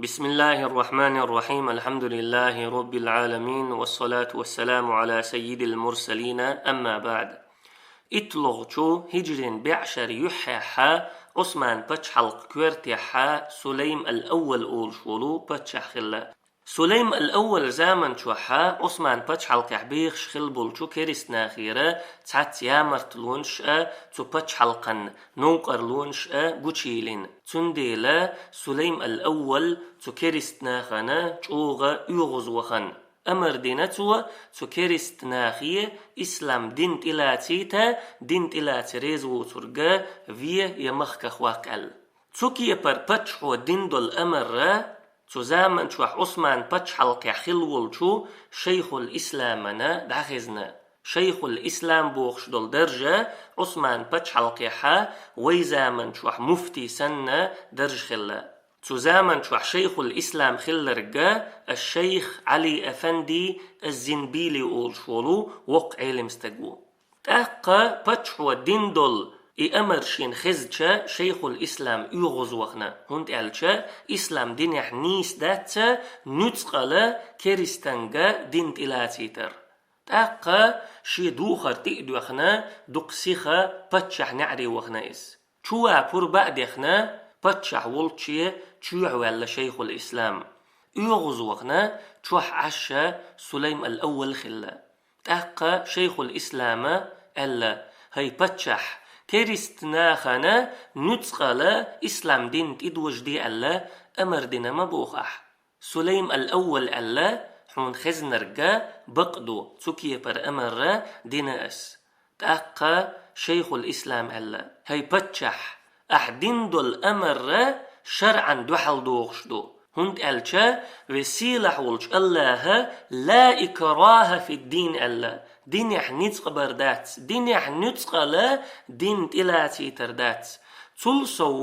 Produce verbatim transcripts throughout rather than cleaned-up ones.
بسم الله الرحمن الرحيم. الحمد لله رب العالمين. والصلاة والسلام على سيد المرسلين. أما بعد. ИттлагӀчу хӀиджрин бӀешерчу юьххьехьа Ӏусман пачхьалкхан коьртехьа Сулайм ал-Аввал олуш волу паччахь хилла. Сулайм ал-Аввал заман чохьа Ӏусман пачхьалкхехь бехаш хилла болчу керистанахера цхьацца ямартлонаш а, цу пачхьалкхан новкъарлонаш а гучуйиллина. Цундела Сулайм ал-Аввал цу керистанахана чӀогӀа оьгӀаз вахана. Амар дина цо, цу керистанахе ислам дин тӀелацийта, дин тӀелаца реза воцург ве я махках ваккха аьлла. Цу кепара паччахьо дина долу амара цу заман чохь Ӏусман пачхьалкхехь хилла волчу Шайхул-Исламана дӀахезна. Шайхул-Ислам бохуш долу даржа Ӏусман пачхьалкхехьа вай заман чохь муфтий санна даржа хилла. Цу заман чохь Шайхул-Ислам хилларг аш-Шайх Ӏали-Афанди аз-Зинбили олуш волу воккха Ӏелам стаг ву. ТӀаккха паччахьо дина долу и амар шена хезча, Шайхул-Ислам оьгӀаз вахана, хӀунда аьлча ислам динехь нийса дац нуьцкъала керистанга дин тӀелацийтар. ТӀаккха шен духар тӀе а доьхна, дукха сиха паччахьан неӀаре вахана иза. Чу ван пурба а дехна, паччахь волчче чоьхьа ваьлла Шайхул-Ислам. ОьгӀаз вахана чохь Ӏаш Сулайм ал-Аввал хилла. ТӀаккха Шайхул-Ислама аьлла: «ХӀай паччахь, керистанахана нуьцкъала ислам дин тӀедожаде аьлла, амар дина ма боху ахь». Сулайм ал-Аввал аьлла: «Хьуна хезнарг бакъ ду, цу кепара амара дина ас». ТӀаккха Шайхул-Ислам аьлла: «ХӀай паччахь, ахь дина долу амара шарӀан дуьхьал догӀуш ду, хӀунда аьлча веза-сийлахь волчу АллахӀа „ла икраха фид-дин“ аьлла, динехь ницкъ бар дац, динехь нуьцкъала дин тӀелацийтар дац. Цул сов,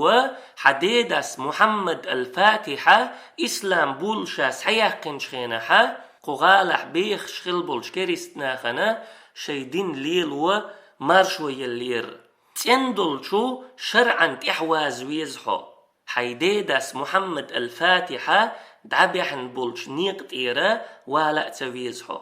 хьан дедас Мухьаммад ал-Фатихьа ислам болуш схьаяьккхинчу хенахьа, кху гӀалахь бехаш хилла болчу керистанахана шайн дин лело маршо еллера. ЦӀена долчу шарӀан тӀехь ваза веза хьо. Хьайн дедас Мухьаммад ал-Фатихьа дӀабаьхьна болчу некъа тӀера вала а ца веза хьо».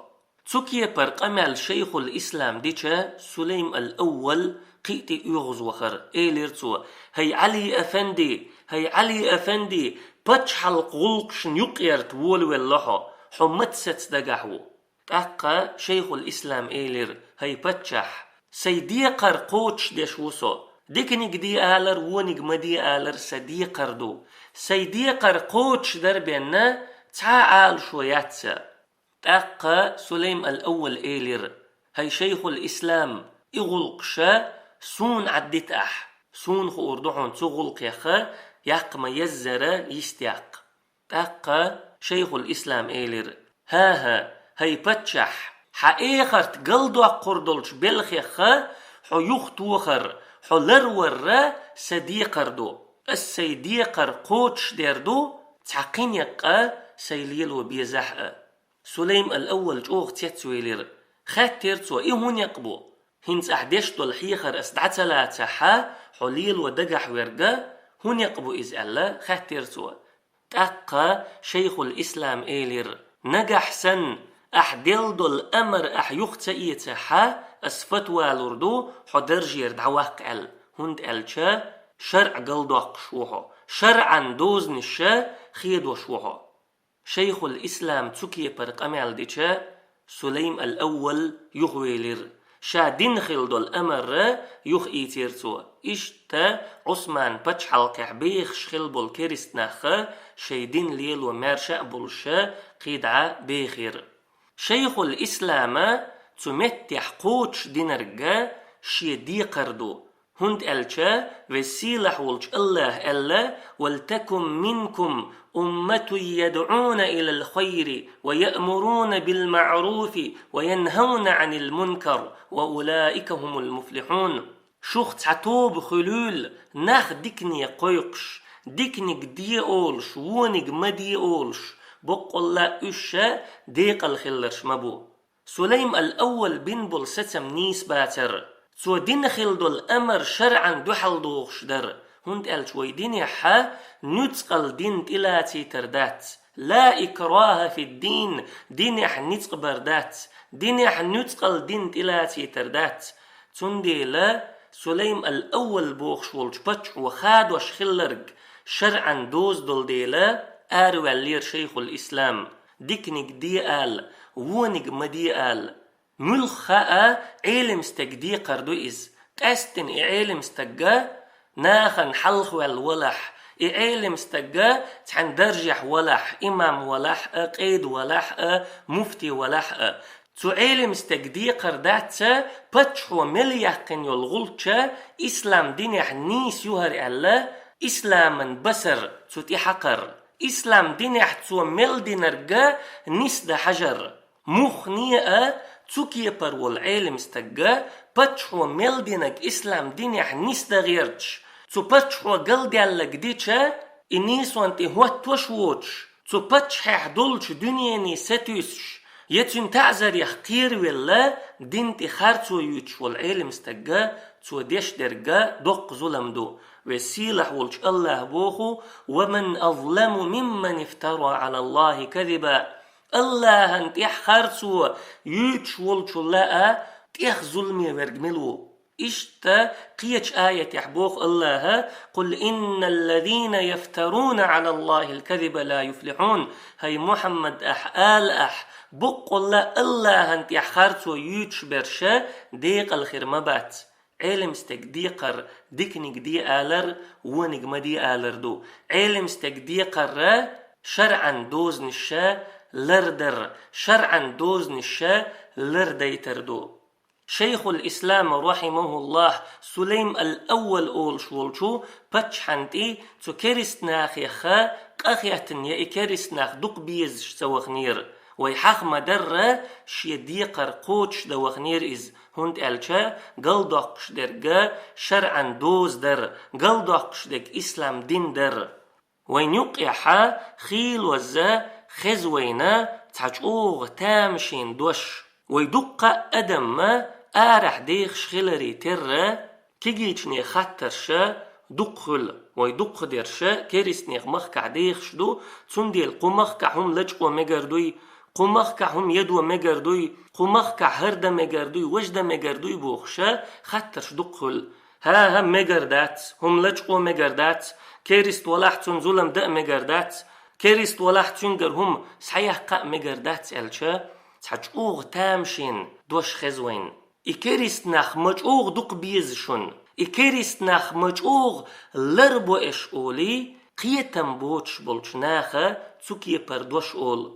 Цу кепара къамел Шайхул-Ислам дича, Сулайм ал-Аввал кхин а тӀе оьгӀаз вахара. Элира цо: «ХӀай Ӏали-Афанди, хӀай Ӏали-Афанди, пачхьалкхан гӀуллакхашна юкъаярта волавелла хьо, хьо мацаца дагахь ву». ТӀаккха Шайхул-Ислам элира: «ХӀай паччахь, сайн декхар кхочушдеш ву со. Диканиг де алар, вониг ма де алар сан декхар ду. Сайн декхар кхочушдар бен цхьа а Ӏалашо яц сан». ТӀаккха Сулайм ал-Аввал элира: «ХӀай Шайхул-Ислам, и гӀуллакхаш суна Ӏаддита ахь. Суна хуур ду хьуна цу гӀуллакхех яккха ма-еззара йист яккха». ТӀаккха Шайхул-Ислам элира: «ХӀан-хӀа, хӀай паччахь, хьан эхарт галдоккхур долчу белхех хьо юхатохар, хьо ларвар сан декхар ду. Ас сайн декхар кхочушдер ду, цхьа кхин некъ сайн лело безахь а». Сулайм ал-Аввал чӀогӀа цецвелира. Хаьттира цо: «И хӀун некъ бу? ХӀинца ахь деш долу хьехар ас дӀа ца лацахьа, хьо лело дагахь верг хӀун некъ бу иза?» — аьлла, хаьттира цо. ТӀаккха Шайхул-Ислам элира: «Нагахь санна ахь делла долу амар ахь юха ца эцахьа, ас фатва лур ду, хьо даржера дӀаваккха аьлла, хӀунда аьлча шарӀ галдоккхуш ву хьо, шарӀан дозанаш хедош ву хьо». Шайхул-Ислам цу кепара къамел дича, Сулайм ал-Аввал юхавелира. Ша дина хилла долу амар юхаийцира цо. Иштта Ӏусман пачхьалкхехь бехаш хилла болу керистанах шайн дин лело маьрша а болуш кхидӀа бехира. Шайхул-Ислама цу меттехь кхочушдинарг шен декхар ду, хӀунда аьлча веза-сийлахь волчу АллахӀа аьлла: «ولتكن منكم أمة يدعون إلى الخير ويأمرون بالمعروف وينهون عن المنكر وأولئك هم المفلحون». Шух цхьа тоба хуьлийла, нах дикане кхойкхуш, диканиг де олуш, вониг ма де олуш, боккъалла уьш декъала хилларш ма бу. Сулайм ал-Аввал бина болу сацам нийса бацара. Цо дина хилла долу амар шарӀан дуьхьал догӀуш дара. ХӀунда аьлча вай динехь нуьцкъала дин тӀелацийтар дац. «لا إكراه في الدين», динехь ницкъ бар дац. Динехь нуьцкъала дин тӀелацийтар дац. Цундела Сулайм ал-Аввал бохуш волчу паччахьо хадош хилларг шарӀан доза долу дела, араваьллера шайхул-ислам, диканиг де ала, вониг ма де ала. Муьлхха а Ӏелам стаг декхар ду иза. Къаьсттина и Ӏелам стаг нахана хьалхаваьлла валахь, и Ӏелам стаг цхьана даржехь валахь, имам валахь а, къеда валахь а, муфти валахь а. Цу Ӏелам стаг декхар дац, паччахьо мел яьккхина йолу гӀулч ислам динехь нийса ю хӀара аьлла, исламан басар цу тӀе хьакхар. Ислам динехь цо мел динарг нисдан хьажар. Муххале а цу кепара волу Ӏелам стаг паччахьо мел динарг ислам динехь нисдан гӀерташ, цу паччахьо галдаьлларг дича, и нийсонан тӀе хӀоттош воцуш, цу паччахьехь долчу дуьнене сатуьйсуш, я цуьнан таӀзарех кхеравелла, дин тӀе харцо юьйцуш волу Ӏелам стаг, цо деш дерг доккха зулам ду. Веза-сийлахь волчу АллахӀа боху: «ومن أظلم ممن افترى على الله كذبا». АллахӀан тӀехь харцо юьйцуш волчул а тӀех зуламе верг мила ву? Иштта кхечу аятехь боху АллахӀа: «قل إن الذين يفترون على الله الكذب لا يفلحون». ХӀай Мухьаммад, ахь ала ахь, боккъалла АллахӀан тӀехь харцо юьйцуш берш декъала хир ма бац. Ӏелам стаг декхар диканиг де алар, вониг ма де алар ду. Ӏелам стаг декхар шарӀан дозанаш лардар, шарӀан дозанаш лардайтар ду. Шайхул-Ислам, рахьимахуллахь, Сулайм ал-Аввал олуш волчу паччахьан тӀе цу керист нахех къахетта я и керист нах дукха безаш ца ваханера. Вай хьаха ма-дарра, шен декхар кхочушдан ваханера иза, хӀунда аьлча галдоккхуш дерг шарӀан доза дара, галдоккхуш дерг ислам дин дара. Вайн юккъехь хийлазза хеза вайна цхьа чӀогӀа тамашийна дош. Вай дуккха а адам арахь дехаш хиларе терра, кегийчане хаттарш дукха хуьлу. Вай дукхахдерш керистанех махкахь дехаш ду, цундела кху махкахь хӀума лачкъо мегар дуй, кху махкахь хӀума ядо мегар дуй, кху махкахь хӀара дан мегар дуй, важа дан мегар дуй бохуш хаттарш дукха хуьлу. ХӀан-хӀа, мегар дац, хӀума лачкъо мегар дац, керист валахь, цунна зулам дан а мегар дац, керист валахь, цуьнгара хӀума схьаяккха а мегар дац аьлча, цхьа чӀогӀа тамашийна дош хеза вайна. И керист нах ма чӀогӀа дукха беза шуна, и керист нах ма чӀогӀа ларбо аша олий, кхетам боцуш болчу наха цу кепара дош олу.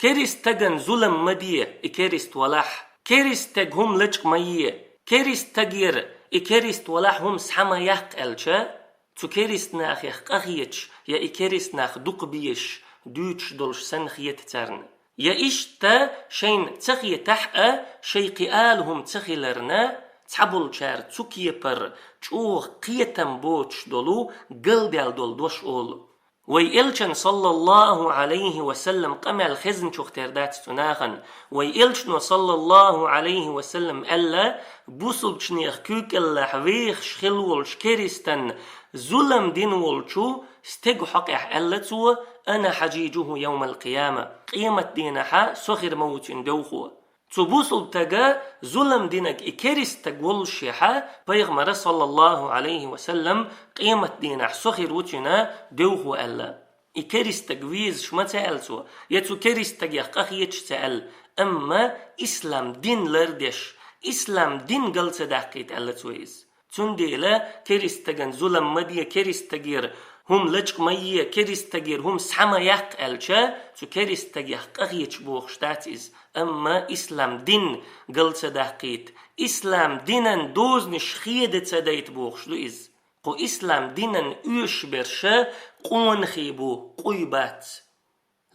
Керист стагана зулам ма де, и керист валахь. Керист стаг хӀума лачкъа ма е. Керист стагера и керист валахь хӀума схьа ма яккха аьлча, цу керист нахех къахеташ я и керист нах дукха безаш дуьйцуш долуш санна хета царна. Я иштта шайна ца хетахь а, шайн кхин ала хӀума ца хиларна, цхьаболчара цу кепара чӀогӀа кхетам боцуш долу, галдаьлла долу дош олу. Вай элчан, саллаллаху Ӏалайхи ва саллам, къамел хезначух тера дац цу нахана. Вай элчано, саллаллаху Ӏалайхи ва саллам, аьлла, бусулбачунех куьйкӀеллахь вехаш хилла волчу керистан зулам дина волчу стеган хьокъехь аьлла цо: «Ана хьажижуху йовмал къияма». Къематденахьа со хир ма ву цуьнан девхо. Цу бусулба стага зулам динарг и керист стаг воллушехьа, пайхамара, саллаллаху Ӏалайхи ва саллам, къематденахь со хир ву цуьнан девхо аьлла. И керист стаг везаш ма ца аьлла цо, я цу керист стагех къахеташ ца аьлла, амма ислам дин лардеш, ислам дин гал ца даккхийта аьлла цо иза. Цундела керист стагана зулам ма де, керист стагера хӀума лачкъа ма е, керист стагера хӀума схьа ма яккха аьлча, цу керист стагех къахеташ бохуш дац иза, амма ислам дин гал ца даккхийта, ислам динан дозанаш хеда ца дайта бохуш ду иза. Кху ислам динан оьшуш берш къонахий бу, къуй бац.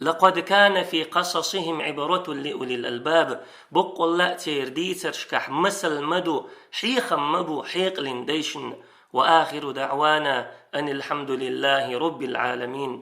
«لقد كان في قصصهم عبرة لأولي الألباب». Боккъалла а церан дийцаршкахь масал ма ду, хьехам ма бу хьекъалан дайшна. وآخر دعوانا أن الحمد لله رب العالمين.